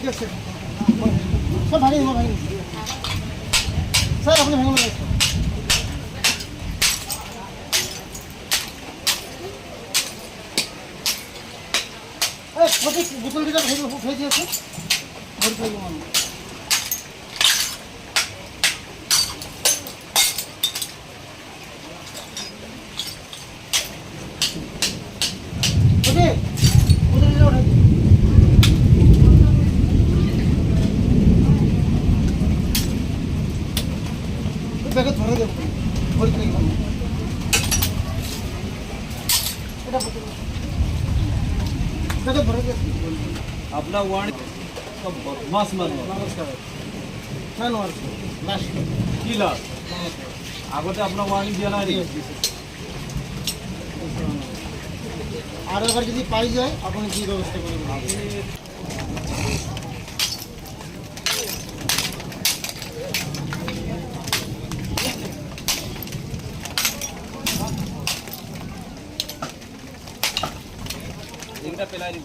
দিয়ক স্যাৰ। চব ভাঙি, মই ভাঙি দিছোঁ স্যাৰ, আপুনি ভাঙিব লাগে। এই প্ৰতীক, বোতলকেইটা হেৰি উঠাই দি আছে, ভৰি থৈ দিব মানুহ। প্ৰতীক, বোতলকেইটা উঠাই দি। বেগত ভৰাই দিয়ক, ভৰি থৈ দিব। এটা বোতল বেগত ভৰাই দিয়ক। আপোনাৰ ৱাৰ্ণিং, চব বদমাছ মানুহ। নমস্কাৰ। নাই, নোৱাৰিছোঁ, লাষ্ট। কি লাভ? নমস্কাৰ। আগতে আপোনাক ৱাৰ্ণিং দিয়া নাই নেকি? আৰু এবাৰ যদি পাই যায়, আপুনি কি ব্যৱস্থা কৰিব? আপুনি এইকেইটা পেলাই দিব।